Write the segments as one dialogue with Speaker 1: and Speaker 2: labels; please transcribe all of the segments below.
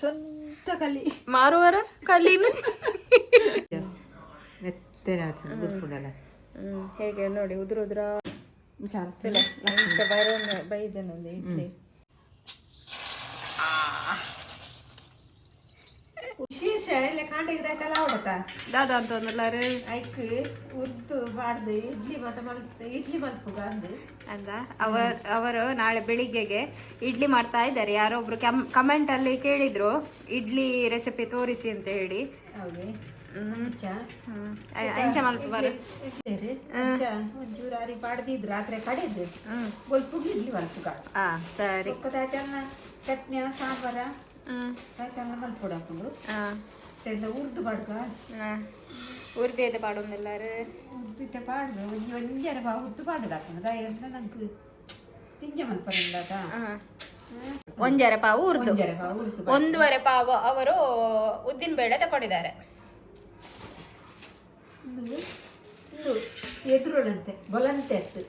Speaker 1: ಸ್ವಂತ ಕಲಿ.
Speaker 2: ಮಾರುವರ ಕಲಿನ.
Speaker 1: ಮೆತ್ತನೆ ಆಗ್ತದೆ ಬುಡ್ಪುಂಡಲ.
Speaker 2: ಹೇಗೆ ನೋಡಿ, ಉದುರು ಉದುರ. ಬೈದನೊಂದು ಇಡ್ಲಿ.
Speaker 1: ವಿಶೇಷ ಇಲ್ಲ ಕಾಂಡೆಗೆ ದಾಯ್ತಲ್ಲ ಅವಡತ.
Speaker 2: ದಾದಾ ಅಂತ ಒಂದಲ್ಲಾರು.
Speaker 1: ಐಕ್ ಉರ್ದು ಬಾಡ್ದು ಇಡ್ಲಿ ಮಾತ ಮಲ್ತ ಇಡ್ಲಿ ಮಲ್ಪುಗ ಅಂದು.
Speaker 2: ಅಂದ ಅವರು ನಾಳೆ ಬೆಳಿಗ್ಗೆಗೆ ಇಡ್ಲಿ ಮಾಡ್ತಾ ಇದ್ದಾರೆ. ಯಾರೋ ಒಬ್ರು ಕಮೆಂಟ್ ಅಲ್ಲಿ ಕೇಳಿದ್ರು, ಇಡ್ಲಿ ರೆಸಿಪಿ ತೋರಿಸಿ ಅಂತ ಹೇಳಿ.
Speaker 1: ಹೌದೇ?
Speaker 2: ಹ್ಮ್.
Speaker 1: ಅಂಚ.
Speaker 2: ಹ್ಮ್. ಅಂಚ ಮಲ್ಪ ಬರ.
Speaker 1: ಇಡ್ಲಿ ಅಂಚ ಒಂಚೂರು ಅರಿ ಬಾಡ್ದಿದ್ರು ರಾತ್ರಿ ಕಡೆದು.
Speaker 2: ಹ್ಮ್.
Speaker 1: ಬೊಲ್ಪುಗ ಇಡ್ಲಿ ಮಲ್ಪುಗ.
Speaker 2: ಆ ಸರಿ.
Speaker 1: ಬೊಕ್ಕದಾಯ್ತಲ್ಲ ಚಟ್ನಿಯ ಸಾಂಬಾರ.
Speaker 2: ಹ್ಮ್.
Speaker 1: ಆಯ್ತಲ್ಲ ಮಲ್ಪೊಡಾಪುಂಡು.
Speaker 2: ಆ.
Speaker 1: ತೆಂದ ಉರ್ದು ಬಾಡ್ಗ.
Speaker 2: ಆ. ಉರ್ದೇದ ಪಾಡೊಂದೆಲ್ಲಾರು.
Speaker 1: ಉದ್ದಿಟ್ಟ ಪಾಡ್ದು ಒಂಜಿ ಒಂಜರ ಬಾ ಉದ್ದು ಪಾಡುದಾಪುಂಡು ದಾಯ ನಂಗೆ ತಿಂಜ ಮಲ್ಪರಿಂದಾತ.
Speaker 2: ಒಂಜರೆ ಪಾವು ಉರ್ದು.
Speaker 1: ಒಂಜರೆ ಪಾವು ಉರ್ದು.
Speaker 2: ಒಂದೂವರೆ ಪಾವು ಅವರು ಉದ್ದಿನ ಬೇಳೆ ತಗೊಂಡಿದ್ದಾರೆ.
Speaker 1: ಇಂದು ಇಂದು ಎದುರುಳಂತೆ ಬೊಲಂತೆ ಅತ್ತು.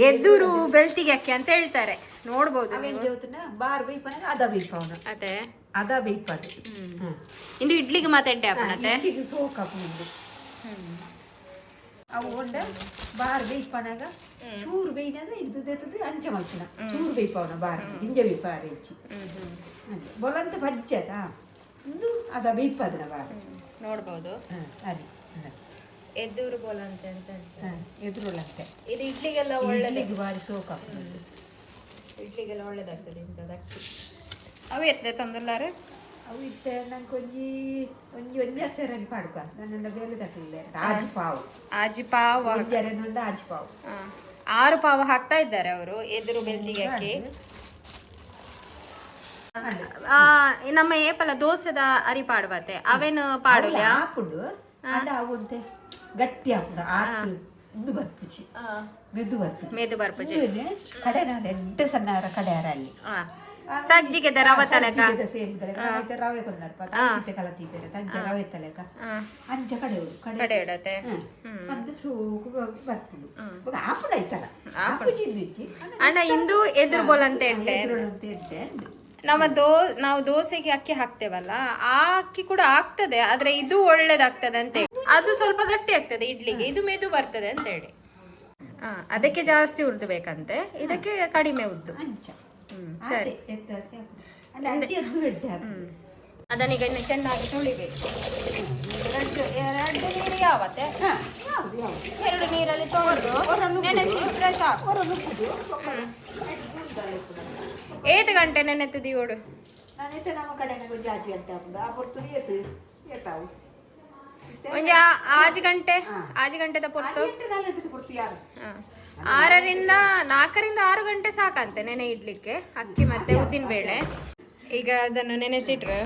Speaker 2: ಎದುರು ಬೆಳ್ತಿಗೆ ಅಕ್ಕಿ ಅಂತ ಹೇಳ್ತಾರೆ, ನೋಡ್ಬೋದು
Speaker 1: ಅವೇನ್
Speaker 2: ನೀವು.
Speaker 1: ಜೋತನ ಬಾರ್ ಬೇಯ್ಪನಾಗ ಅದ ಬೇಯ್ಪವನ.
Speaker 2: ಅದೇ.
Speaker 1: ಅದ ಬೇಯ್ಪದು.
Speaker 2: ಹ್ಮ್. ಇಂದು ಇಡ್ಲಿಗೆ ಮಾತಾಡ್ಡೆ ಅಪ್ಪಣತೆ.
Speaker 1: ಇಡ್ಲಿಗೆ ಸೋಕಾಪುಂಡು. ಅವು ಒಂಡ ಬಾರ್ ಬೇಯ್ಪನಾಗ ಚೂರು ಬೇಯ್ನಾಗ ಇದು ದೆತ್ತದು ಅಂಚ ಮಲ್ಪುನ ಚೂರು ಬೇಯ್ಪವನ ಬಾರ್ ಇಂಜ ಬೇಯ್ಪಾರ ಹೆಚ್ಚಿ. ಬೊಲಂತೆ ಬಜ್ಜದ ಇಂದು ಅದ ಬೇಯ್ಪದನ ಬಾರ್.
Speaker 2: ನೋಡ್ಬೋದು.
Speaker 1: ಅದೇ.
Speaker 2: ಎದುರು ಬೋಲಂತೆ ಅಂತ ಹೇಳ್ತಾರೆ.
Speaker 1: ಎದುರುಳಂತೆ.
Speaker 2: ಇದು ಇಡ್ಲಿಗೆಲ್ಲ ಒಳ್ಳೇದು.
Speaker 1: ಇಡ್ಲಿಗೆ ಬಾರಿ ಸೋಕಾಪುಂಡು.
Speaker 2: ಇಡ್ಲಿಗೆಲ್ಲ ಒಳ್ಳೇದಾಗ್ತದೆ ಇಂಥದ್ದು ಅಕ್ಕಿ. ಅವು ಎತ್ತೆ ತಂದಲ್ಲಾರೆ.
Speaker 1: ಅವು ಇತ್ತೆ ನಂಗೆ ಒಂಜಿ ಒಂಜಿ ಒಂಜಿ ಅಸರಲ್ಲಿ ಪಾಡ್ಕ ನನ್ನ ಬೇಲೆ ತಕಲಿಲ್ಲ ಆಜಿ ಪಾವು.
Speaker 2: ಆಜಿ ಪಾವು.
Speaker 1: ಒಂಜಿ ಅರೆಂದು ಆಜಿ ಪಾವು.
Speaker 2: ಆ, 6 ಪಾವು ಹಾಕ್ತಾ ಇದ್ದಾರೆ ಅವರು ಎದುರು ಬೆಳ್ತಿಗೆ ಅಕ್ಕಿ. ಆ, ನಮ್ಮ ಏಪಲ ದೋಸೆದ ಅರಿ ಪಾಡುವತೆ ಅವೇನು ಪಾಡುಲ.
Speaker 1: ಆಪುಂಡು ಅಂಡ ಅವು ಒಂತೆ ಗಟ್ಟಿ ಆಪುಂಡು ಆತು ಇಂದು ಬರ್ಪುಜಿ ಮೆದು ಬರ್ಪುಜಿ.
Speaker 2: ಮೆದು ಬರ್ಪುಜಿ.
Speaker 1: ಇಂದುನೆ ಕಡೆ ನಾನು ಎಡ್ಡೆ ಸಣ್ಣ ಕಡೆ ಅಲ್ಲಿ.
Speaker 2: ಆ, ಸಜ್ಜಿಗೆದ ರವ ತಲೆಕ.
Speaker 1: ಸೇಮ್ ತಲೆಕ ರವೆ ಕೊಂದರ್ಪ ತಂಚೆ ಕಲ ತೀಪೆರೆ ತಂಚೆ ರವೆ ತಲೆಕ. ಅಂಚ ಕಡೆ ಉಡು ಕಡೆ.
Speaker 2: ಕಡೆ ಇಡತ್ತೆ.
Speaker 1: ಅಂದ್ ಶೋಕು ಬರ್ಪುಂಡು ಬೊಕ ಆಪುಂಡು ಐತಲ್ಲ ಆಪುಜಿ ಇಂದು ಇಜ್ಜಿ.
Speaker 2: ಅಣ್ಣ ಇಂದು ಎದುರು ಬೋಲಂತೆ ಎಡ್ಡೆ.
Speaker 1: ಎದುರುಳಂತೆ ಎಡ್ಡೆ ಅಂದ್.
Speaker 2: ನಮ್ಮ ನಾವು ದೋಸೆಗೆ ಅಕ್ಕಿ ಹಾಕ್ತೇವಲ್ಲ, ಆ ಅಕ್ಕಿ ಕೂಡ ಆಗ್ತದೆ, ಆದ್ರೆ ಇದು ಒಳ್ಳೇದಾಗ್ತದೆ ಅಂತ ಹೇಳಿ. ಅದು ಸ್ವಲ್ಪ ಗಟ್ಟಿ ಆಗ್ತದೆ ಇಡ್ಲಿಗೆ, ಇದು ಮೆದು ಬರ್ತದೆ ಅಂತ ಹೇಳಿ. ಅದಕ್ಕೆ ಜಾಸ್ತಿ ಉದ್ದು ಬೇಕಂತೆ, ಇದಕ್ಕೆ ಕಡಿಮೆ ಉದ್ದು.
Speaker 1: ಅಂಚ.
Speaker 2: ಹ್ಮ್ ಸರಿ.
Speaker 1: ಆತೆ ವ್ಯತ್ಯಾಸ ಆಪುಂಡು. ಅಂಡ ಅಡ್ಡಿ ಅದ್ದು ಎಡ್ಡೆ ಆಪುಂಡು.
Speaker 2: ಅದನ್ನೀಗ ಇನ್ನು ಚೆನ್ನಾಗಿ ತೊಳಿಬೇಕು. ಎರಡು ಎರಡು ನೀರು ಯಾವತ್ತೆ?
Speaker 1: ಯಾವುದು ಯಾವುದು?
Speaker 2: ಎರಡು ನೀರಲ್ಲಿ ತೊಳೆದು ನೆನೆಸಿಟ್ರೆ ಸಾಕು.
Speaker 1: ಹೊರ ನುಗ್ಗುದು.
Speaker 2: ಏತು ಗಂಟೆ ನೆನೆತದೆ ಇವಳು?
Speaker 1: ನಾನೈತೆ ನಮ್ಮ ಕಡೆ ಒಂಜಿ ಆಜಿ ಗಂಟೆ ಆಪುಂಡು ಆ ಪೊರ್ತು ಏತು ಏತಾವು.
Speaker 2: ಒಂಜಿ ಆಜಿ ಗಂಟೆ, ಆಜಿ ಗಂಟೆದ ಪೊರ್ತು.
Speaker 1: ಎಂಟು ನಾಲ್ಕು ಪೊರ್ತು ಯಾರು.
Speaker 2: ಹ. 4ರಿಂದ 6 ಗಂಟೆ ಸಾಕಂತೆ ನೆನೆ ಇಡ್ಲಿಕ್ಕೆ ಅಕ್ಕಿ ಮತ್ತೆ ಉದ್ದಿನ ಬೇಳೆ. ಈಗ ಅದನ್ನು ನೆನೆಸಿಟ್ರೆ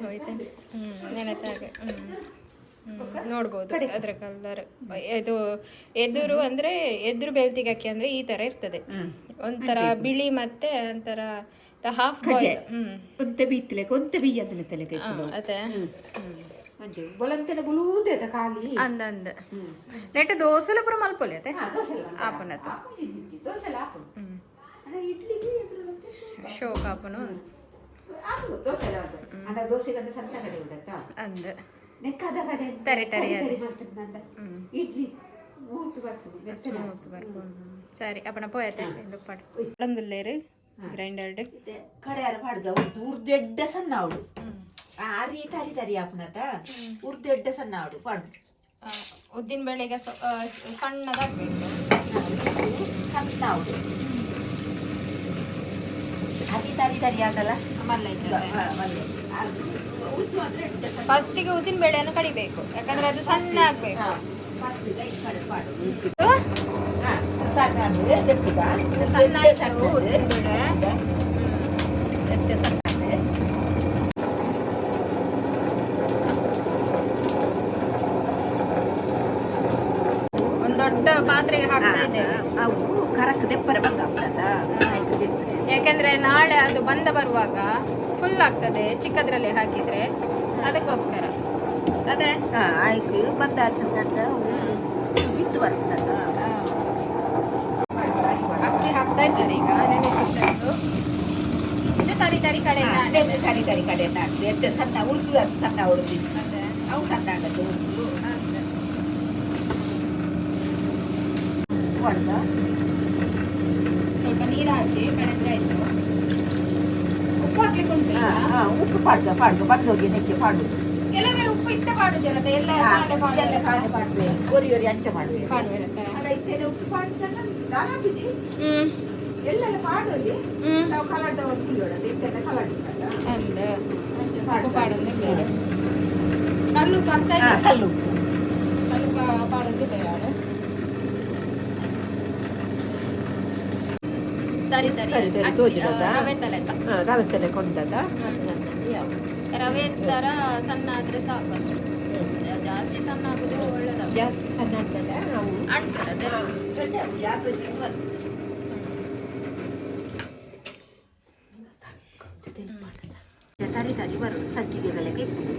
Speaker 2: ಹೋಯ್ತೆ. ನೆನೆತಾಗ ಹ್ಮ್ ಹ್ಮ್, ನೋಡ್ಬೋದು ಅದರ ಕಲರ್. ಇದು ಎದುರು ಅಂದ್ರೆ ಎದುರು ಬೆಳ್ತಿಗೆ ಅಕ್ಕಿ ಅಂದ್ರೆ ಈ ತರ ಇರ್ತದೆ, ಒಂಥರ ಬಿಳಿ ಮತ್ತೆ ಒಂಥರ ಹಾಫ್ ಬಾಯ್ಲ್.
Speaker 1: ಒಂತೆ ಬೀತ್ಲೆಕ ಒಂತೆ ಬೀಯಂತಲೆ ತಲೆಗೆ.
Speaker 2: ಅದೇ.
Speaker 1: ಅಂಚೆ ಬೊಲಂತೆನ ಬುಲೂದೇತ ಖಾಲಿ.
Speaker 2: ಅಂದ ಅಂದ ನೆಟ್ ದೋಸೆಲ ಪೂರ ಮಲ್ಪೊಲಿ ಅತ್ತೆ ಆಪುನತ.
Speaker 1: ದೋಸೆ ಆಪುಂಡು ಅಣ್ಣ ಇಡ್ಲಿಗೆ ಎದುರುಳಂತೆ.
Speaker 2: ಶೋಕ್ ಆಪುನು.
Speaker 1: ಆಪುಂಡು ದೋಸೆ ಎಲ್ಲ ಆಪುಂಡು. ಅಂಡ ದೋಸೆ ಗಂಟೆ ಸಣ್ಣ ಕಡೆ ಉಂಡತ್ತಾ.
Speaker 2: ಅಂದ.
Speaker 1: ನೆಕ್ಕಾದ ಕಡೆ.
Speaker 2: ತರಿ ತರಿ ಅದೇ.
Speaker 1: ಮಾಡ್ತದೆ ಇಡ್ಲಿ ಮೂತು ಬರ್ಪುಂಡು ಮೆತ್ತನೆ.
Speaker 2: ಸ್ಮೂತ್ ಬರ್ಪುಂಡು. ಸರಿ ಅಪ್ಪಣ ಪೋಯತೆ ದುಪ್ಪಾಡು ಒಂದುಲ್ಲೇರು ಗ್ರೈಂಡರ್.
Speaker 1: ಇತ್ತೆ ಕಡೆಯಾರ ಪಾಡ್ಗ ಉರ್ದು ಉರ್ದು ಎಡ್ಡೆ ಸಣ್ಣ ಅವಳು ಅರಿ ತರಿ ತರಿ ಆಪುನತ ಉರ್ದು ಎಡ್ಡೆ ಸಣ್ಣ ಅವಳು ಪಾಡ್ದು.
Speaker 2: ಉದ್ದಿನ ಬೇಳೆಗೆ ಸಣ್ಣದಾಗ್ಬೇಕು.
Speaker 1: ಸಣ್ಣ ಅವಳು ಅರಿ ತರಿ ತರಿ ಆಟಲ್ಲ.
Speaker 2: ಮಲ್ಲ. ಫಸ್ಟಿಗೆ ಉದ್ದಿನ ಬೇಳೆಯನ್ನು ಕಡಿಬೇಕು, ಯಾಕಂದ್ರೆ ಅದು ಸಣ್ಣ ಆಗ್ಬೇಕು.
Speaker 1: ಫಸ್ಟ್ ಕಡೆ ಪಾಡು ಸಣ್ಣ ದೆಪ್ಪುಗ.
Speaker 2: ಇದು ಸಣ್ಣ ಆಯ್ತು ಉದ್ದಿನ ಬೇಳೆ.
Speaker 1: ಎಡ್ಡೆ ಸಣ್ಣ.
Speaker 2: ಒಂದು ದೊಡ್ಡ ಪಾತ್ರೆಗೆ ಹಾಕ್ತಾ ಇದ್ದೇವೆ.
Speaker 1: ಅವು ಕರಕ್ ದೆಪ್ಪರೆ ಬಂಗ ಆಪುನತ.
Speaker 2: ಯಾಕಂದ್ರೆ ನಾಳೆ ಅದು ಬಂದ ಬರುವಾಗ ಫುಲ್ ಆಗ್ತದೆ ಚಿಕ್ಕದ್ರಲ್ಲಿ ಹಾಕಿದ್ರೆ, ಅದಕ್ಕೋಸ್ಕರ ಅದೇ.
Speaker 1: ಆಯ್ತು ಬಂದ ಆತಂದ ಬಿತ್ತು ಬರ್ತದ.
Speaker 2: ಅಕ್ಕಿ ಹಾಕ್ತಾ ಇದ್ದಾರೆ ಈಗ ನೆನೆಸಿಟ್ಟದ್ದು. ಇದು ತರಿ ತರಿ ಕಡೆ
Speaker 1: ತರಿ ತರಿ ಕಡೆ ಹಾಕಿ ಎತ್ತೆ ಸಣ್ಣ ಉರ್ದು, ಅದು ಸಣ್ಣ ಉಡುದು, ಅವು ಸಣ್ಣ ಆಗತ್ತೆ ಉರ್ದು ಹೊಡೆದ.
Speaker 2: ಸ್ವಲ್ಪ ನೀರು ಹಾಕಿ ಕಡೆದ್ರೆ ಆಯ್ತು. ಉಪ್ಪು ಹಾಕ್ಲಿಕ್ಕೆ ಉಂಟು ಈಗ?
Speaker 1: ಉಪ್ಪು ಪಾಡ್ದ ಪಾಡ್ದು ಬಂದೋಗಿ ನೆಕ್ಕೆ ಪಾಡುದು.
Speaker 2: ಕೆಲವರು ಉಪ್ಪು ಇತ್ತ ಪಾಡು ಜರತ ಎಲ್ಲ ಕಾಂಡೆ ಪಾಡು.
Speaker 1: ಎಲ್ಲ ಕಾಂಡೆ ಪಾಡುವೆ, ಒರಿ ಒರಿ ಅಂಚೆ ಮಾಡುವೆ.
Speaker 2: ಪಾಡುವಿರತ್ತೆ.
Speaker 1: ಅಲ್ಲ, ಇತ್ತೆಲ್ಲ ಉಪ್ಪು ಪಾಡ್ದಲ್ಲ ದಾರಾಪಿಜಿ. ಎಲ್ಲೆಲ್ಲ ಪಾಡೋಲಿ. ನಾವು ಕಲಾಟ ಒಂದು ಕುಳಿಯೋಣ ಇತ್ತೆಲ್ಲ ಕಲಾಟ ಉಂಟಲ್ಲ.
Speaker 2: ಅಂದ.
Speaker 1: ಅಂಚೆ
Speaker 2: ಉಪ್ಪು
Speaker 1: ಪಾಡ್ದು.
Speaker 2: ಪಾಡೊಂದು ಬೇರೆ, ಕಲ್ಲು ಉಪ್ಪು ಹಾಕ್ತಾ ಇದ್ದಾರೆ.
Speaker 1: ಕಲ್ಲು ಉಪ್ಪು.
Speaker 2: ಕಲ್ಲು ಪಾಡೊಂದು ಬೇರೆ ಅವರು ತರಿ ತರಿ
Speaker 1: ತರಿ ತರಿ
Speaker 2: ಅಕ್ಕಿ,
Speaker 1: ತೋಜಿರೋದಾ?
Speaker 2: ರವೆ ತಲೆಕ.
Speaker 1: ರವೆ ತಲೆ ಕೊಂಡದ.
Speaker 2: ರವೆ ತರ ಸಣ್ಣ ಆದ್ರೆ ಸಾಕು ಅಷ್ಟು. ಜಾಸ್ತಿ ಸಣ್ಣ ಆಗುದು ಒಳ್ಳೇದಾಗ.
Speaker 1: ಜಾಸ್ತಿ ಸಣ್ಣ ಆಗ್ತದೆ ಅವು.
Speaker 2: ಅಂಟ್ತದೆ.
Speaker 1: ಚಂದ ಅವು ಜಾಸ್ತಿ ಬರ್ತದೆ. ತರಿ ತರಿ ಬರುದು ಸಜ್ಜಿಗೆ ಲೆಕ್ಕ ಇಪ್ಪುದು.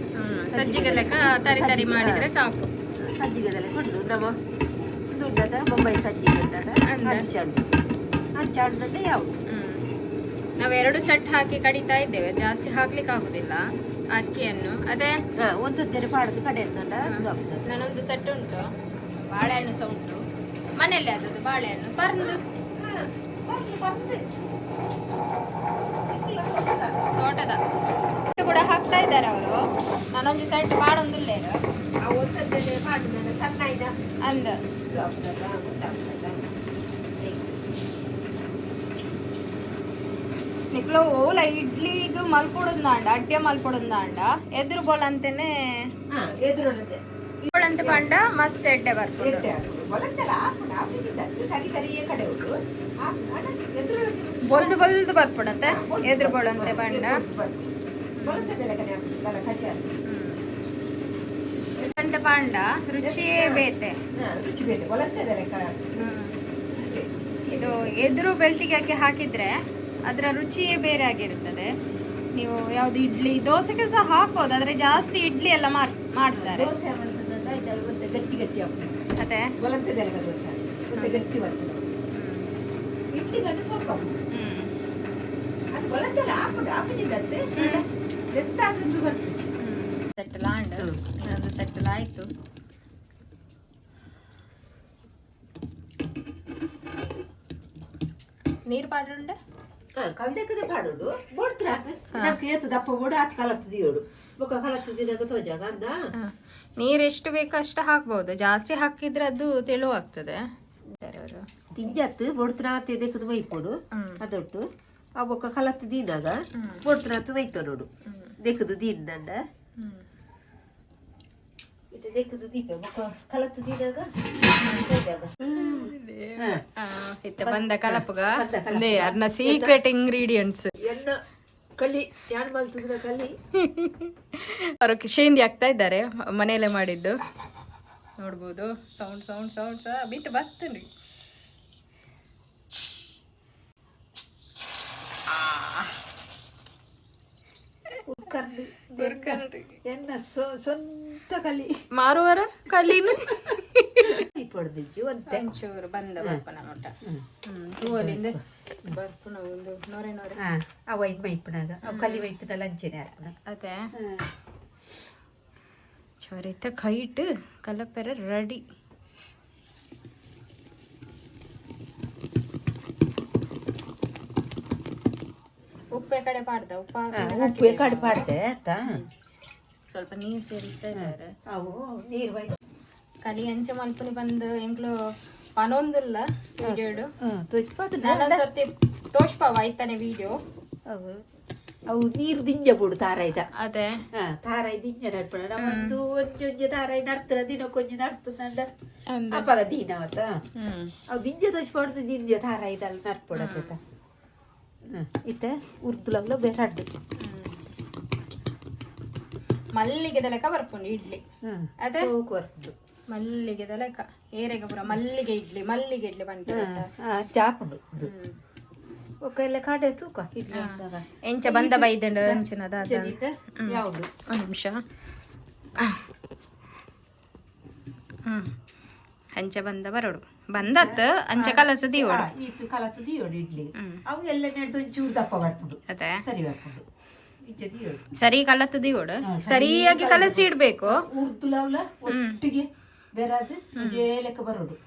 Speaker 2: ಸಜ್ಜಿಗೆ ಲೆಕ್ಕ ತರಿ ತರಿ ಮಾಡಿದ್ರೆ ಸಾಕು.
Speaker 1: ಸಜ್ಜಿಗೆ ಲೆಕ್ಕ ಉಂಟು ನಮ್ಮ ದುಡ್ಡದ ಬೊಂಬೈ ಸಜ್ಜಿಗೆ ಉಂಟದ.
Speaker 2: ಅಂದ.
Speaker 1: ಹಂಚಾಡು ಹಂಚಾಡ್ದಂದ್ರೆ ಯಾವುದು.
Speaker 2: ನಾವು ಎರಡು ಸೆಟ್ ಹಾಕಿ ಕಡಿತಾ ಇದ್ದೇವೆ, ಜಾಸ್ತಿ ಹಾಕ್ಲಿಕ್ಕೆ ಆಗುದಿಲ್ಲ ಅಕ್ಕಿಯನ್ನು ಅದೇ.
Speaker 1: ಹಾ, ಒಂದೊಂದೇ ಪಾಡದು ಕಡೆ ಇರ್ತದ, ಅದು ಆಗ್ತದೆ.
Speaker 2: ನಾನೊಂದು ಸೆಟ್ ಉಂಟು, ಬಾಳೆಹಣ್ಣು ಸಹ ಉಂಟು ಮನೆಯಲ್ಲಿ. ಆದದ್ದು ಬಾಳೆಹಣ್ಣು ಪರ್ಂದು. ತೋಟದ ಹಿಟ್ಟು ಕೂಡ ಹಾಕ್ತಾ ಇದ್ದಾರೆ ಅವರು. ನಾನೊಂದು ಸೆಟ್ ಪಾಡೊಂದುಲ್ಲೇರು.
Speaker 1: ಆ ಒಂದೊಂದೇ ಪಾಡುದ ಸಣ್ಣ ಇದ.
Speaker 2: ಅಂದ.
Speaker 1: ಇದು ಆಗ್ತದ, ಗೊತ್ತಾಗ್ತದ.
Speaker 2: ನಿಕ್ಲು ಓಲ ಇಡ್ಲಿ ಇದು ಮಲ್ಪೊಡೊಂದಾಂಡ, ಅಡ್ಡೆ ಮಲ್ಪೊಡೊಂದಾಂಡ ಎದುರು ಬೋಲ್ ಅಂತಾನೆ.
Speaker 1: ಹಾ, ಎದುರೊಳಗೆ.
Speaker 2: ಬೋಳಂತ ಪಂಡ ಮಸ್ತ್ ಎಡ್ಡೆ ಬರ್ಪುಂಡು.
Speaker 1: ಎಡ್ಡೆ ಹಾಕುದು ಒಲಂತೆಲ್ಲ ಹಾಕುದು ಹಾಕುದು ತರಿ ತರಿಯೇ ಕಡೆ ಉಂಟು ಎದುರೊಳಗೆ.
Speaker 2: ಬೊಲ್ದು ಬೊಲ್ದು ಬರ್ಪುಡತ್ತೆ ಎದುರು ಬೋಳಂತೆ ಪಂಡ.
Speaker 1: ಬೊಲಂತದೆಲ್ಲ ಕಡೆ ಹಾಕುದು ಕಚೆ ಹಾಕುದು.
Speaker 2: ಅಂತ ಪಾಂಡ ರುಚಿಯೇ ಬೇತೆ.
Speaker 1: ಹಾ, ರುಚಿ ಬೇರೆ ಒಲಂತದೆಲ್ಲ.
Speaker 2: ಇದು ಎದುರು ಬೆಳ್ತಿಗೆ ಹಾಕಿ ಹಾಕಿದ್ರೆ ಅದರ ರುಚಿಯೇ ಬೇರೆ ಆಗಿರುತ್ತದೆ. ನೀವು ಯಾವ್ದು ಇಡ್ಲಿ ದೋಸೆಗೆ ಸಹ ಹಾಕ್ಬೋದು, ಆದ್ರೆ ಜಾಸ್ತಿ ಇಡ್ಲಿ ಎಲ್ಲ ಮಾಡ್ತಾರೆ.
Speaker 1: ದೋಸೆ ಮಾಡ್ತದಲ್ಲ, ಇದು ಮತ್ತೆ ಗಟ್ಟಿ ಗಟ್ಟಿ ಆಗ್ತದೆ.
Speaker 2: ಅದೇ.
Speaker 1: ಒಲಂತದೆಲ್ಲ ದೋಸೆ ಮತ್ತೆ ಗಟ್ಟಿ ಬರ್ತದೆ. ಇಡ್ಲಿ ಗಂಟು ಸ್ವಲ್ಪ ಆಗ್ತದೆ. ಅದು ಒಲಂತೆಲ್ಲ ಹಾಕುದು ಹಾಕುದಿಲ್ಲಂತೆ ಎಂತಾದ್ರೂ ಬರ್ತದೆ.
Speaker 2: ಸೆಟ್ಟಲ್ ಆಂಡ್ ಇನ್ನೊಂದು ಸೆಟ್ಟಲ್ ಆಯ್ತು. ನೀರು ಪಾಡುಂಡೆ.
Speaker 1: ಕಲ್ದಕ್ಕದೆ ಪಾಡೋಡು ಬೋಡ್ತ್ರ ನಮ್ಗೆ ಏತು ದಪ್ಪ ಬೋಡು ಆತ್ ಕಲತ್ತದ ಏಡು ಬೊಕ್ಕ ಕಲತ್ತದಿನಾಗ ತೋಜಾಗ ಅಂದ.
Speaker 2: ನೀರು ಎಷ್ಟು ಬೇಕೋ ಅಷ್ಟು ಹಾಕ್ಬೋದು, ಜಾಸ್ತಿ ಹಾಕಿದ್ರೆ ಅದು ತೆಳುವಾಗ್ತದೆ ಅವರು.
Speaker 1: ತಿಂಜತ್ತು ಬೋಡ್ತ್ರ ಆತೆ ದೆಕ್ಕದ ಮೈಪೋಡು. ಅದೊಟ್ಟು ಆ ಬೊಕ್ಕ ಕಲತ್ತು ದೀನಾಗ ಬೋಡ್ತ್ರ ಆತು ಮೈತ ನೋಡು ದೆಕ್ಕದು ದೀನ್ ದಂಡ ಇದು ದೆಕ್ಕದು ದೀಪ ಬೊಕ್ಕ ಕಲತ್ತು ದೀನಾಗ ತೋಜಾಗ.
Speaker 2: ಇತ್ತ ಬಂದ ಕಲಪುಗ ಅರ್ನ ಸೀಕ್ರೆಟ್ ಇಂಗ್ರೀಡಿಯೆಂಟ್ಸ್.
Speaker 1: ಎಣ್ಣ ಕಲಿ ಯಾನ್ ಮಲ್ತದ ಕಲಿ.
Speaker 2: ಅವರು ಶೇಂದಿ ಹಾಕ್ತಾ ಇದ್ದಾರೆ, ಮನೆಯಲ್ಲೇ ಮಾಡಿದ್ದು ನೋಡ್ಬೋದು. ಸೌಂಡ್ ಸೌಂಡ್ ಸೌಂಡ್ ಸಹ ಬಿಟ್ಟು ಬರ್ತೇನೆ.
Speaker 1: ಉಕ್ಕರ್ದು ಎನ್ನ ಸ್ವಂತ ಕಲಿ.
Speaker 2: ಮಾರುವರ ಕಲಿನು.
Speaker 1: ಪೊಡ್ದಿಜ್ಜು ಒಂತೆ.
Speaker 2: ಒಂಚೂರು ಬಂದ ಬರ್ಪನ ಮೊಟ್ಟ ತೂವಲಿಂದ ಬರ್ಪುನ ಒಂದು ನೊರೆ ನೊರೆ.
Speaker 1: ಹಾ, ಅವ ಇದು ಮೈಪುನಾಗ ಅವು ಕಲಿ ಮೈಪುನ ಲಂಚನೆ ಹಾಕ್ನ.
Speaker 2: ಅದೇ ಚೊರಿತ ಕೈಟ್ ಕಲಪೆರ ರೆಡಿ. ಉಪ್ಪೆ ಕಡೆ ಪಾಡ್ದ ಉಪ್ಪು
Speaker 1: ಉಪ್ಪು ಕಡೆ ಪಾಡ್ದೆ ಆಯ್ತಾ.
Speaker 2: ಸ್ವಲ್ಪ ನೀರು ಸೇರಿಸ್ತಾ ಇದ್ದಾರೆ.
Speaker 1: ಅವು ನೀರು ಬೈ.
Speaker 2: ಕಲಿ ಅಂಚ ಮಲ್ಪುನಿ ಬಂದು ಎಂಕ್ಲು ಪನೊಂದಿಲ್ಲ ವಿಡಿಯೋಡು.
Speaker 1: ತುಚ್ಪಾದ.
Speaker 2: ನಾನು ಸರ್ತಿ ತೋಷ್ಪಾವ ಐತಾನೆ ವಿಡಿಯೋ.
Speaker 1: ಅವು ಅವು ನೀರು ದಿಂಜ ಬಿಡು ತಾರಾಯ್ದ.
Speaker 2: ಅದೇ.
Speaker 1: ಹಾ, ತಾರಾಯಿ ದಿಂಜ ನಡ್ಪಣ ನಮ್ಮೊಂದು ಒಂಜಿ ಒಂಜಿ ತಾರಾಯಿ ನಡ್ತದ ದಿನಕ್ಕೊಂಜಿ ನಡ್ತದಂಡ. ಅಪ್ಪಗ ದೀನವತ್ತ. ಅವು ದಿಂಜ ತೋಚ್ಪಾಡ್ದು ದಿಂಜ ತಾರಾಯ್ದಲ್ಲ ನಡ್ಪೊಡತ್ತ ಇತ್ತೆ ಉರ್ದುಲಗ್ಲ ಬೇರೆ ಅಡ್ಡು.
Speaker 2: ಮಲ್ಲಿಗೆದ ಲೆಕ್ಕ ಬರ್ಪುಂಡು ಇಡ್ಲಿ. ಅದೇ.
Speaker 1: ಸೋಕು ಬರ್ತದೆ.
Speaker 2: ಮಲ್ಲಿಗೆದ ಲೆಕ್ಕ ಏರೆಗೆ ಪೂರ ಮಲ್ಲಿಗೆ ಇಡ್ಲಿ ಮಲ್ಲಿಗೆ ಇಡ್ಲಿ ಪನ್ಪಿರತ್ತ.
Speaker 1: ಚಾಪುಂಡು ಒಕ್ಕ ಎಲ್ಲ ಕಡೆ ತೂಕ ಇಡ್ಲಿ ಅಂದಾಗ.
Speaker 2: ಎಂಚ ಬಂದ ಬೈದಂಡು ಅಂಚಿನದ ಅದ.
Speaker 1: ಜನಿತ ಯಾವುದು.
Speaker 2: ಒಂದು ನಿಮಿಷ. ಹ್ಮ್ ಅಂಚ ಬಂದ ಬರೋಡು. ಬಂದತ್ ಅಂಚೆ ಕಲಸ ದೀವೋಡು.
Speaker 1: ಈತು ಕಲತ ದೀಯೋಡು ಇಡ್ಲಿ. ಅವು ಎಲ್ಲ ನೆಡ್ದು ಒಂಚೂರು ದಪ್ಪ ಬರ್ಪುಂಡು.
Speaker 2: ಅದೇ.
Speaker 1: ಸರಿ ಬರ್ಪುಂಡು, ಇಂಚ ದೀಯೋಡು.
Speaker 2: ಸರಿ ಕಲತ ದೀವೋಡು, ಸರಿಯಾಗಿ ಕಲಸಿ ಇಡ್ಬೇಕು.
Speaker 1: ಉರ್ದುಲವ್ಲ ಒಟ್ಟಿಗೆ ಬೇರಾದ ಒಂಜೇ ಲೆಕ್ಕ ಬರೋಡು.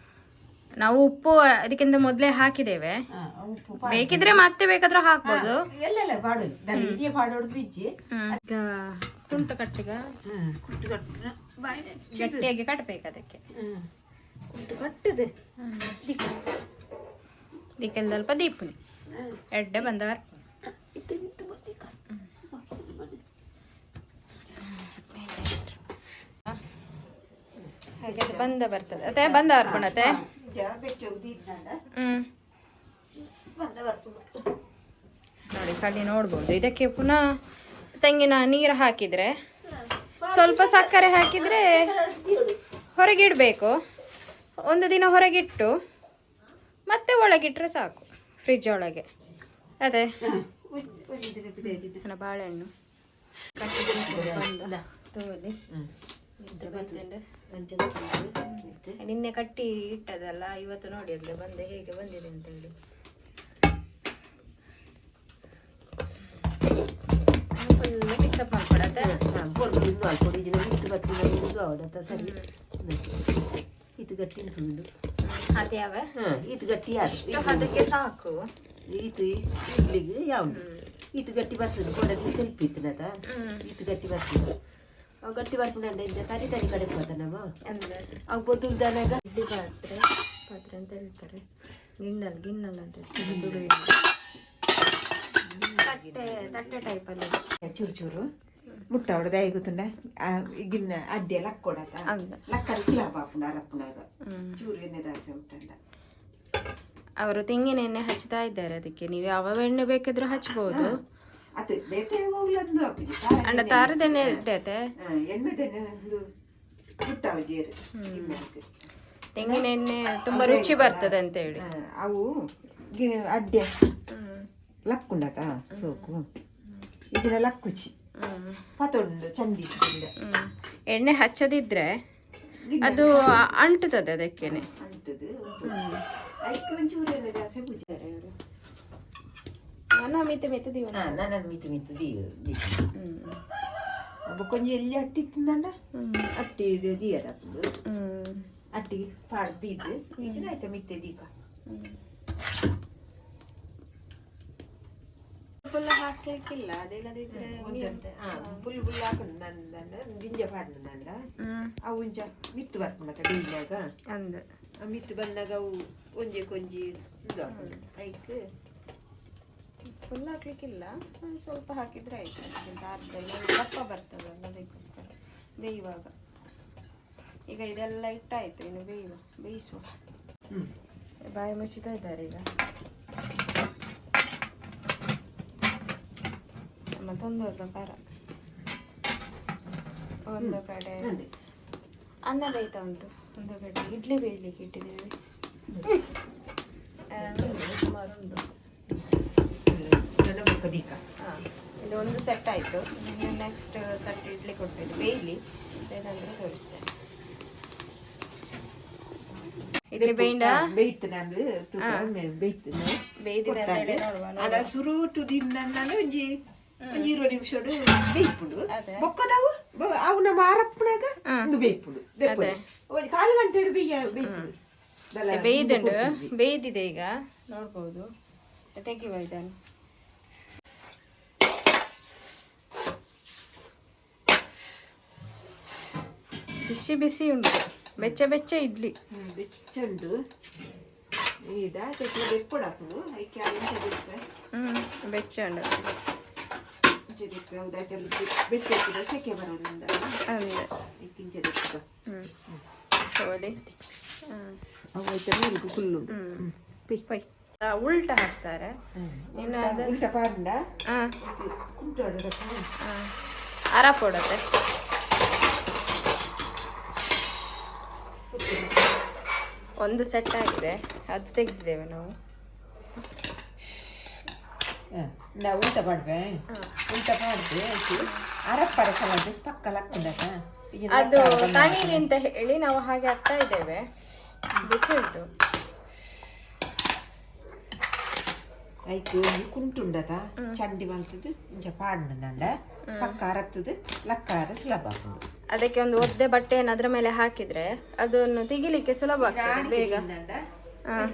Speaker 2: ನಾವು ಉಪ್ಪು ಅದಕ್ಕಿಂತ ಮೊದಲೇ ಹಾಕಿದ್ದೇವೆ.
Speaker 1: ಉಪ್ಪು.
Speaker 2: ಬೇಕಿದ್ರೆ ಮತ್ತೆ ಬೇಕಾದ್ರೂ ಹಾಕ್ಬೋದು.
Speaker 1: ಎಲ್ಲೆಲ್ಲ ಪಾಡೋದು ದಾಲ ಇಡಿಯ ಪಾಡೋದು ಇಜ್ಜಿ.
Speaker 2: ಈಗ ತುಂಟು ಕಟ್ಟಿಗ.
Speaker 1: ಕುಟ್ಟು ಕಟ್ಟುನ ಬಾಯಿ.
Speaker 2: ಗಟ್ಟಿಯಾಗಿ ಕಟ್ಟಬೇಕು ಅದಕ್ಕೆ.
Speaker 1: ಕುಟ್ಟು ಕಟ್ಟದೆ.
Speaker 2: ಇದಕ್ಕೆಲ್ಲ ಸ್ವಲ್ಪ ದೀಪುನಿ ಎಡ್ಡೆ ಬಂದವರ್.
Speaker 1: ಇತ್ತು ಇತ್ತು ಬಂದಿಕ್ಕ.
Speaker 2: ಹಾಗೆ ಅದು ಬಂದ ಬರ್ತದೆ ಅತ್ತೆ, ಬಂದ ಅರ್ಪಣತೆ.
Speaker 1: ಬಂದ ಬರ್ತದೆ.
Speaker 2: ನೋಡಿ, ಖಾಲಿ ನೋಡ್ಬೋದು. ಇದಕ್ಕೆ ಪುನಃ ತೆಂಗಿನ ನೀರು ಹಾಕಿದ್ರೆ, ಸ್ವಲ್ಪ ಸಕ್ಕರೆ ಹಾಕಿದ್ರೆ, ಹೊರಗಿಡಬೇಕು. ಒಂದು ದಿನ ಹೊರಗಿಟ್ಟು ಮತ್ತೆ ಒಳಗಿಟ್ರೆ ಸಾಕು, ಫ್ರಿಜ್ ಒಳಗೆ. ಅದೇ ನನ್ನ ಬಾಳೆಹಣ್ಣು ತೋಲಿ. ನಿನ್ನೆ ಕಟ್ಟಿ ಇಟ್ಟದಲ್ಲ, ಇವತ್ತು ನೋಡಿ ಅಲ್ಲಿ ಬಂದೆ ಹೇಗೆ ಬಂದಿದೆ ಅಂತ ಹೇಳಿ. ಫುಲ್ ಮಿಕ್ಸಪ್ ಮಾಡ್ಕೊಡತ್ತೆ.
Speaker 1: ಸರಿ, ಇದು ಗಟ್ಟಿ ಉಂಟು.
Speaker 2: ಅದು ಯಾವ
Speaker 1: ಇದು ಗಟ್ಟಿ ಯಾರು?
Speaker 2: ಅದಕ್ಕೆ ಸಾಕು.
Speaker 1: ಇದು ಇಡ್ಲಿಗೆ ಯಾವುದು ಇದು ಗಟ್ಟಿ ಬರ್ತದೆ ಕೊಡೋದು ತೆಲ್ಪಿತ್ತನದ. ಇದು ಗಟ್ಟಿ ಬರ್ತದೆ. ಅವು ಗಟ್ಟಿ ಬರ್ಪುಂಡ ಇಂದ ತರಿ ತರಿ ಕಡೆ ಹೋದ ನಮ್ಮ
Speaker 2: ಅಂದ್ರೆ
Speaker 1: ಅವು ಬೊದುಲ್ದನಾಗ.
Speaker 2: ಇಡ್ಲಿ ಪಾತ್ರೆ, ಪಾತ್ರೆ ಅಂತ ಹೇಳ್ತಾರೆ. ಗಿಣ್ಣಲ್ ಗಿಣ್ಣಲ್ ಅಂತ ಹೇಳ್ತಾರೆ. ತುಳು ಇಡ್ಲಿ. ತಟ್ಟೆ ತಟ್ಟೆ ಟೈಪಲ್ಲಿ.
Speaker 1: ಚೂರು ಚೂರು ಮುಟ್ಟ ಹೊಡೆದ ಗೊತ್ತುಂಡ ಗಿನ್ನ ಅಡ್ಡಿ ಲಕ್ಕೊಡತ.
Speaker 2: ಅಂದ.
Speaker 1: ಲಕ್ಕರ ಸುಲಭ ಆಪುಂಡು ಅರಪ್ಪುನಾಗ. ಚೂರು ಎಣ್ಣೆ ದಾಸೆ ಉಂಟಂಡ.
Speaker 2: ಅವರು ತೆಂಗಿನ ಎಣ್ಣೆ ಹಚ್ತಾ ಇದ್ದಾರೆ ಅದಕ್ಕೆ. ನೀವು ಯಾವ ಎಣ್ಣೆ ಬೇಕಿದ್ರೂ ಹಚ್ಬೋದು.
Speaker 1: ಅದು ಬೇತೆ ಹೋಗ್ಲಂದು ಆಪುಜಿ.
Speaker 2: ಅಂಡ ತಾರದೆಣ್ಣೆ ಇಟ್ಟೈತೆ.
Speaker 1: ಎಣ್ಣೆದೆಣ್ಣೆ ಒಂದು ಮುಟ್ಟಾವು ಜೇರು ಗಿಣ್ಣಕ್ಕೆ.
Speaker 2: ತೆಂಗಿನ ಎಣ್ಣೆ ತುಂಬಾ ರುಚಿ ಬರ್ತದೆ ಅಂತ ಹೇಳಿ.
Speaker 1: ಅವು ಅಡ್ಡೆ ಲಕ್ಕುಂಡತ ಸೋಕು ಇದನ್ನ ಲಕ್ಕುಚಿ ಪತೊಂಡು ಚಂಡಿ.
Speaker 2: ಎಣ್ಣೆ ಹಚ್ಚದಿದ್ರೆ ಅದು ಅಂಟುತ್ತದೆ ಅದಕ್ಕೇನೆ.
Speaker 1: ಅಂಟದು ಐಕ್ ಒಂಚೂರು ಎಣ್ಣೆ ಜಾಸ್ತಿ ಪೂಜಾರೆ ಅವರು.
Speaker 2: ನಾನು ಮಿತ ಮಿತ ದೀವ.
Speaker 1: ನಾನು ಮಿತು ಮಿತು ದೀ ಬೊಕ್ಕೊಂಜಿ ಎಲ್ಲಿ ಅಟ್ಟಿ ತಿಂದಂಡ ಅಟ್ಟಿ ದೀಯರ ಅಟ್ಟಿ ಪಾಡ್ದು ದೀದ್ ಇದನ್ನ ಆಯ್ತಾ ಮಿತ್ತೆ ದೀಕ.
Speaker 2: ಫುಲ್ ಹಾಕ್ಲಿಕ್ಕಿಲ್ಲ, ಅದಿಲ್ಲದಿದ್ರೆ
Speaker 1: ಒಂದಂತೆ ಬುಲ್ ಬುಲ್ ಹಾಕೊಂಡು ನನ್ನ ದಿಂಜ ಪಾಡ್ನಂಡ. ಅವು ಒಂಚ ಮಿತ್ತು ಬರ್ಪುಂಡತ ಬೇಯಿನಾಗ.
Speaker 2: ಅಂದ.
Speaker 1: ಆ ಮಿತ್ತು ಬಂದಾಗ ಅವು ಒಂಜೆ ಕೊಂಜಿ ಇದು ಹಾಕೊಂಡು ಐಕ್.
Speaker 2: ಫುಲ್ ಹಾಕ್ಲಿಕ್ಕಿಲ್ಲ, ಒಂದ್ ಸ್ವಲ್ಪ ಹಾಕಿದ್ರೆ ಆಯ್ತು. ಅದಕ್ಕಿಂತ ಅರ್ಧ ಎಲ್ಲ ದಪ್ಪ ಬರ್ತದಲ್ಲ, ಅದಕ್ಕೋಸ್ಕರ ಬೇಯುವಾಗ. ಈಗ ಇದೆಲ್ಲ ಇಟ್ಟಾಯ್ತು, ಇನ್ನು ಬೇಯುವ ಬೇಯಿಸುವ. ಬಾಯಿ ಮುಚ್ಚುತ್ತಾ ಇದ್ದಾರೆ ಈಗ. ಮತ್ತೊಂದು ಪ್ರಕಾರ ಒಂದು ಕಡೆ
Speaker 1: ಅದೇ.
Speaker 2: ಅನ್ನ ಬೇಯ್ತಾ ಉಂಟು, ಒಂದು ಕಡೆ ಇಡ್ಲಿ ಬೇಯಲಿಕ್ಕೆ ಇಟ್ಟಿದ್ದೇವೆ. ಸುಮಾರು ಉಂಟು.
Speaker 1: ನನ್ನ ಬೊಕ್ಕ ದೀಕ.
Speaker 2: ಹಾಂ, ಇದು ಒಂದು ಸೆಟ್ ಆಯಿತು. ನೆಕ್ಸ್ಟ್ ಸೆಟ್ ಇಡ್ಲಿ ಕೊಟ್ಟಿದ್ದು ಬೇಯಲಿ, ಏನಂದ್ರೆ ತೋರಿಸ್ತೇನೆ. ಇಡ್ಲಿ ಬೇಂಡ.
Speaker 1: ಬೇಯ್ತು ನಂದು ತೂಕ ಬೇಯ್ತು.
Speaker 2: ಬೇಯ್ದಿದೆ ಅಂತ ಹೇಳಿ ನೋಡುವ.
Speaker 1: ಅಲ್ಲ, ಸುರುಟು ದಿನ ಒಂಜಿ ಒಂಜಿ 20 ನಿಮಿಷಡು ಬೇಯ್ಪುಂಡು.
Speaker 2: ಅದೇ.
Speaker 1: ಬೊಕ್ಕದವು ಅವು ನಮ್ಮ ಆರಪ್ಪನಾಗ ಒಂದು ಬೇಯ್ಪುಂಡು ದೆಪ್ಪುಂಡು. ಒಂಜಿ ಕಾಲು ಗಂಟೆ ಬೇಯ ಬೇಯ್ಪುಂಡು ದಲ.
Speaker 2: ಬೇಯ್ದುಂಡು, ಬೇಯ್ದಿದೆ ಈಗ ನೋಡ್ಬೋದು. ತೆಗಿಯುವ ಇದನ್ನು. ಬಿಸಿ ಬಿಸಿ ಉಂಟು, ಬೆಚ್ಚ ಬೆಚ್ಚ ಇಡ್ಲಿ.
Speaker 1: ಬೆಚ್ಚ ಉಂಡು. ಇದ ತೆಕ್ಲ ಬೆಪ್ಪುಡಪ್ಪುಂಡು ಐಕೆ ಇಂಚ ದೆಪ್ಪೆ.
Speaker 2: ಬೆಚ್ಚ ಉಂಟು.
Speaker 1: ಇಂಚ ದೆಪ್ಪೆ ಹೌದು, ಬೆಚ್ಚ ಇರ್ತದೆ, ಸೆಕೆ ಬರೋದ್ರಿಂದ.
Speaker 2: ಅಂದ್ರೆ
Speaker 1: ಐಕೆ ಇಂಚ ದೆಪ್ಪ.
Speaker 2: ತಗೊಳ್ಳಿ.
Speaker 1: ಅವು ಐತೆ ಮೇಲ್ಗು ಫುಲ್ಲು.
Speaker 2: ಪೊಯ್. ಉಲ್ಟ ಹಾಕ್ತಾರೆ ಇನ್ನು ಅದು.
Speaker 1: ಉಲ್ಟ ಪಾಡ್ಂಡ ಕುಂಟು.
Speaker 2: ಅರಪೊಡತ್ತೆ. ಒಂದು ಸೆಟ್ ಆಗಿದೆ, ಅದು ತೆಗೆದಿದ್ದೇವೆ ನಾವು.
Speaker 1: ನಾ ಉಲ್ಟ ಪಾಡ್ವೆ, ಉಲ್ಟ ಪಾಡ್ದು ಆಯ್ತು. ಅರಪ್ಪರ ಸಲಾದ ಪಕ್ಕ ಲಕ್ಕುಂಡತ.
Speaker 2: ಅದು ತಣಿಲಿ ಅಂತ ಹೇಳಿ ನಾವು ಹಾಗೆ ಹಾಕ್ತಾ ಇದ್ದೇವೆ. ಬಿಸಿ ಉಂಟು.
Speaker 1: ಐಕ್ ಕುಂಟುಂಡದ ಚಂಡಿ ಮಲ್ತದು ಇಂಚ ಪಾಡ್ನದಂಡ ಪಕ್ಕ ಅರತ್ತದು ಲಕ್ಕಾರ ಸುಲಭ ಆಪುಂಡು.
Speaker 2: ಅದಕ್ಕೆ ಒಂದು ಒದ್ದೆ ಬಟ್ಟೆಯನ್ನು ಅದರ ಮೇಲೆ ಹಾಕಿದ್ರೆ ಅದನ್ನು ತೆಗಿಲಿಕ್ಕೆ ಸುಲಭ ಆಗ್ತದೆ ಬೇಗ.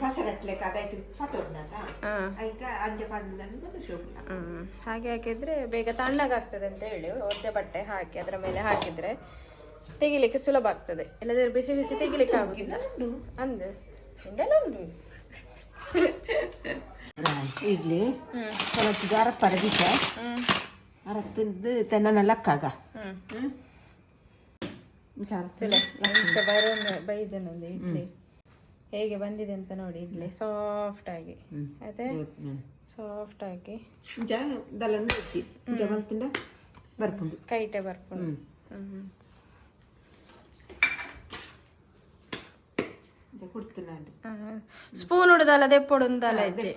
Speaker 1: ಪಸರಟ್ಲೆಕ್ಕ ಅದೈಟ್ ಪತೊಡ್ನದ
Speaker 2: ಹಾ.
Speaker 1: ಐಕ ಅಂಚ ಪಾಡ್ನದಂಡ ಶೋಕುಲ.
Speaker 2: ಹಾಗೆ ಹಾಕಿದ್ರೆ ಬೇಗ ತಣ್ಣಗಾಗ್ತದೆ ಅಂತ ಹೇಳಿ ಒದ್ದೆ ಬಟ್ಟೆ ಹಾಕಿ ಅದರ ಮೇಲೆ ಹಾಕಿದ್ರೆ ತೆಗಿಲಿಕ್ಕೆ ಸುಲಭ ಆಗ್ತದೆ. ಇಲ್ಲದ್ರೆ ಬಿಸಿ ಬಿಸಿ ತೆಗಿಲಿಕ್ಕೆ ಆಗುದಿಲ್ಲ. ಅಂದು ಇಂದೆಲ್ಲ ಉಂಟು.
Speaker 1: ಇಡ್ಲಿ ಕೊಲತ್ತಿಗೆ ಅರಪ್ಪರ ದಿಶ ಅರತ್ತದ್ದು ತೆನ್ನ ಲಕ್ಕಾಗ. ಇಂಚ ಅರತ್ತು.
Speaker 2: ಇಂಚ ಬರೋದು ಬೈದನೊಂದು ಇಡ್ಲಿ ಹೇಗೆ ಬಂದಿದೆ ಅಂತ ನೋಡಿ. ಇಡ್ಲಿ ಸಾಫ್ಟ್ ಆಗಿ ಅದೇ ಸಾಫ್ಟ್ ಆಗಿ.
Speaker 1: ಇಂಚ ದಲಂದು ಇಜ್ಜಿ ಇಂಚ ಮಲ್ತಿಂಡ ಬರ್ಪುಂಡು.
Speaker 2: ಕೈಟೆ ಬರ್ಪುಂಡು.
Speaker 1: ಇಂಚ ಕುಡ್ತುನಾಂಡ್.
Speaker 2: ಸ್ಪೂನ್ ಉಡುದಲ್ಲ, ದೆಪ್ಪೊಡುಂದಲ್ಲ ಇಜ್ಜಿ.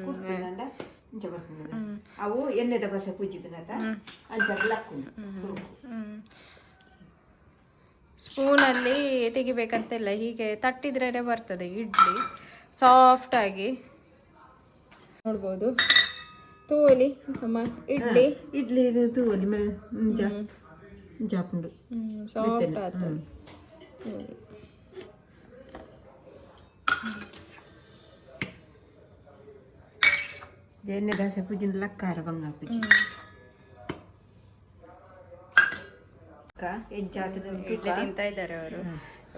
Speaker 1: ಕುಡ್ತುನಾಂಡ ಇಂಚ ಬರ್ಪುಂಡು. ಅವು ಎಣ್ಣೆದ ಬಸ ಪೂಜಿದನತ ಅಂಚ ಲಕ್ಕುಂಡು ಸುರುಕು.
Speaker 2: ಸ್ಪೂನಲ್ಲಿ ತೆಗಿಬೇಕಂತಿಲ್ಲ, ಹೀಗೆ ತಟ್ಟಿದ್ರೇ ಬರ್ತದೆ ಇಡ್ಲಿ ಸಾಫ್ಟ್ ಆಗಿ. ನೋಡ್ಬೋದು, ತೂವಲಿ ನಮ್ಮ ಇಡ್ಲಿ.
Speaker 1: ಇಡ್ಲಿ ತೂವಲಿ ಇಂಚ ಇಂಚ ಹಾಪುಂಡು.
Speaker 2: ಸಾಫ್ಟ್ ಆಯ್ತು.
Speaker 1: ಎಣ್ಣೆ ದೋಸೆ ಪೂಜಿನ ಲಕ್ಕಾರ ಬಂಗ ಪೂಜಿ ಎಂಚ
Speaker 2: ಇಡ್ಲಿ ತಿಂತಾ ಇದ್ದಾರೆ ಅವರು.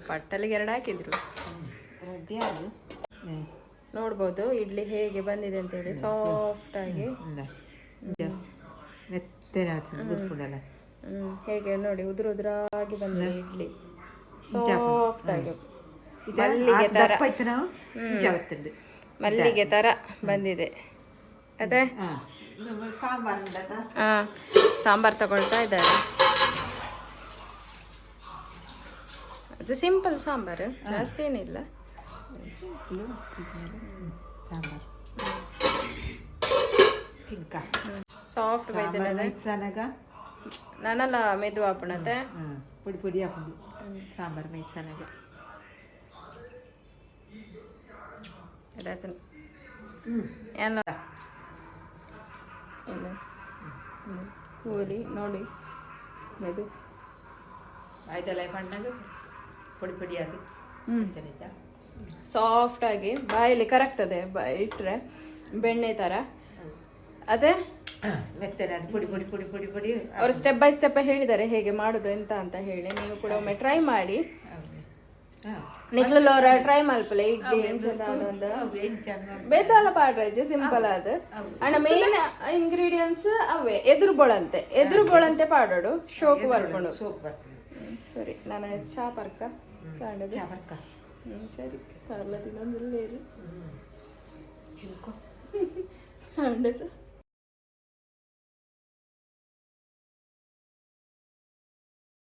Speaker 2: ಪಟ್ಟಲಿಗೆ ಎರಡು ಹಾಕಿದ್ರು.
Speaker 1: ರೆಡ್ಡಿ ಅದು.
Speaker 2: ನೋಡ್ಬೋದು ಇಡ್ಲಿ ಹೇಗೆ ಬಂದಿದೆ ಅಂತ ಹೇಳಿ ಸಾಫ್ಟ್ ಆಗಿ.
Speaker 1: ಮೆತ್ತನೆ ಆಗ್ತದೆ ಗುಡ್ಪುಂಡಲ್ಲ.
Speaker 2: ಹೇಗೆ ನೋಡಿ, ಉದುರು ಉದುರಾಗಿ ಬಂದಿದೆ ಇಡ್ಲಿ ಸಾಫ್ಟ್ ಆಗಿ. ಮಲ್ಲಿಗೆ ತರ.
Speaker 1: ದಪ್ಪ ಇತ್ತು ನಾವು ಇಂಚ ಬತ್ತುಂಡು.
Speaker 2: ಮಲ್ಲಿಗೆ ತರ ಬಂದಿದೆ ಅದೇ.
Speaker 1: ನಮ್ಮ ಸಾಂಬಾರು ಉಂಡತ.
Speaker 2: ಹಾ, ಸಾಂಬಾರ್ ತಗೊಳ್ತಾ ಇದ್ದಾರೆ. ಅದು ಸಿಂಪಲ್ ಸಾಂಬಾರು, ಜಾಸ್ತಿ ಏನಿಲ್ಲ.
Speaker 1: ಸಾಂಬಾರು ತಿನ್ಕ.
Speaker 2: ಸಾಫ್ಟ್
Speaker 1: ಸಾಂಬಾರು ಮೈತ್ಸನಗ.
Speaker 2: ನಾನಲ್ಲ ಮೆದು ಆಪಣತೆ.
Speaker 1: ಪೊಡಿ ಪೊಡಿ ಹಾಕೊಂಡು ಸಾಂಬಾರು ಮೈತ್ಸನಗ.
Speaker 2: ಎಲ್ಲ ಇಲ್ಲ ಕೂಲಿ ನೋಡಿ ಮೆದು.
Speaker 1: ಆಯ್ತಲ್ಲ ಪಣ್ಣಾಗ ಪೊಡಿ ಪೊಡಿ ಅದು ನಿಜ.
Speaker 2: ಸಾಫ್ಟ್ ಆಗಿ ಬಾಯಲ್ಲಿ ಕರಗ್ತದೆ. ಇಟ್ಟರೆ ಬೆಣ್ಣೆ ಥರ ಅದೇ.
Speaker 1: ಮೆತ್ತನೆ ಅದು ಪೊಡಿ ಪೊಡಿ ಪೊಡಿ ಪೊಡಿ ಪೊಡಿ.
Speaker 2: ಅವರು ಸ್ಟೆಪ್ ಬೈ ಸ್ಟೆಪ್ ಹೇಳಿದ್ದಾರೆ ಹೇಗೆ ಮಾಡೋದು ಎಂತ ಅಂತ ಹೇಳಿ. ನೀವು ಕೂಡ ಒಮ್ಮೆ ಟ್ರೈ ಮಾಡಿ. ನಿಕ್ಲೋರ ಟ್ರೈ ಮಲ್ಪಲೆ ಇಡ್ಲಿ ಎಂಚದ ಒಂದು ಬೇತಾಲ ಪಾಡ್ರಜ್ಜೆ ಸಿಂಪಲ್ ಅದು. ಅಣ್ಣ ಮೇನ್ ಇಂಗ್ರೀಡಿಯೆಂಟ್ಸ್ ಅವೇ ಎದುರು ಬೋಳಂತೆ, ಎದುರು ಬೋಳಂತೆ ಪಾಡೋಡು ಶೋಕ್ ಬರ್ಕೊಂಡು.
Speaker 1: ಸೋಪ್ ಬರ್ತದೆ.
Speaker 2: ಸರಿ, ನಾನು ಚಾ ಪರ್ಕ ಕಾಣದು.
Speaker 1: ಬರ್ಕ.
Speaker 2: ಸರಿ, ಕಾರ್ಲ ತಿನ್ನೊಂದಿಲ್ಲ.
Speaker 1: ಚಿನ್ಕೋ.
Speaker 2: ಕಾಣದು.